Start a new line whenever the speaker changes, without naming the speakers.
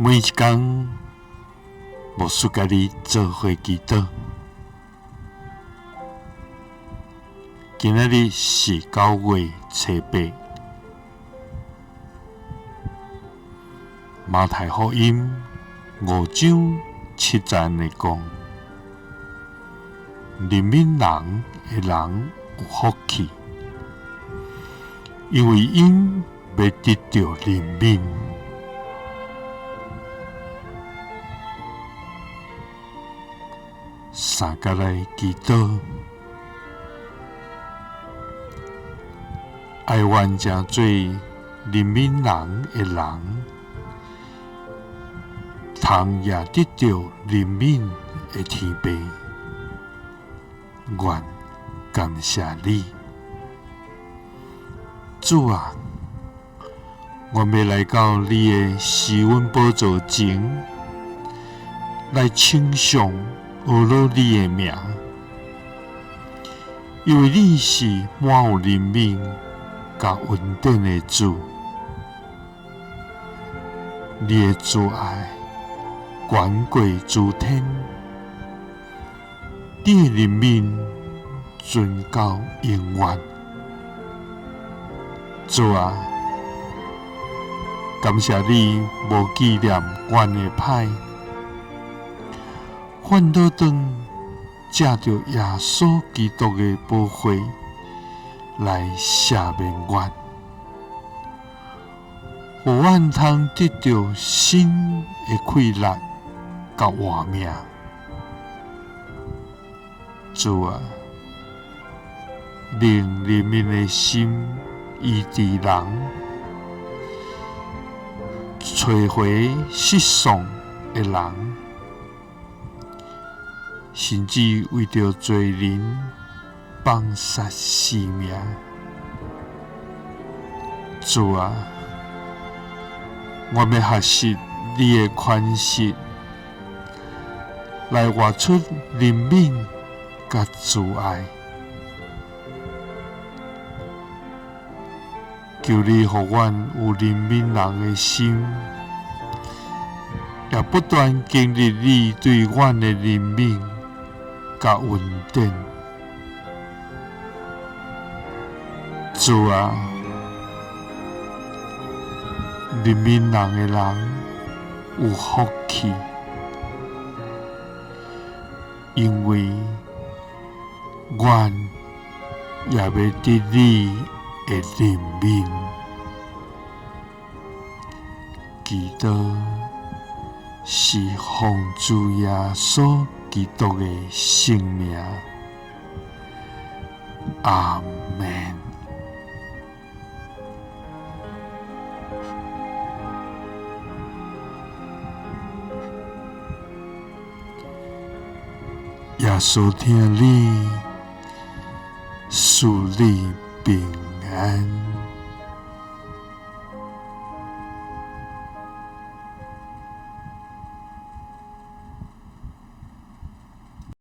每一工，牧师佮你做伙祈祷。今仔日是9月初8，马太福音5章7节按呢讲：怜悯人的人有福气，因为𪜶欲得著怜悯。三角来祈祷，哀愿成做怜悯人的人，通也得著怜悯的天父。愿感谢你，主啊！阮欲来到你的施恩宝座前，来称颂呵咾你的名，因为你是满有怜悯佮恩典的主，你的慈爱悬过诸天，你的怜悯存到永远。主啊，感谢你无纪念阮的歹，反倒当藉著耶稣基督的宝血来赦免阮，予阮通得著新的气力佮活命。主啊，用怜悯的心医治人，揣回失丧的人，甚至为著罪人放杀性命。主啊，我欲学习你的款式，来活出怜悯佮慈爱。求你予阮有怜悯人的心，也不断经历你对阮的怜悯佮恩典。主啊，怜悯人的人有福气，因为阮也欲得你的怜悯。祈祷是奉主耶稣基督的圣名，阿们。耶稣疼你，赐你平安。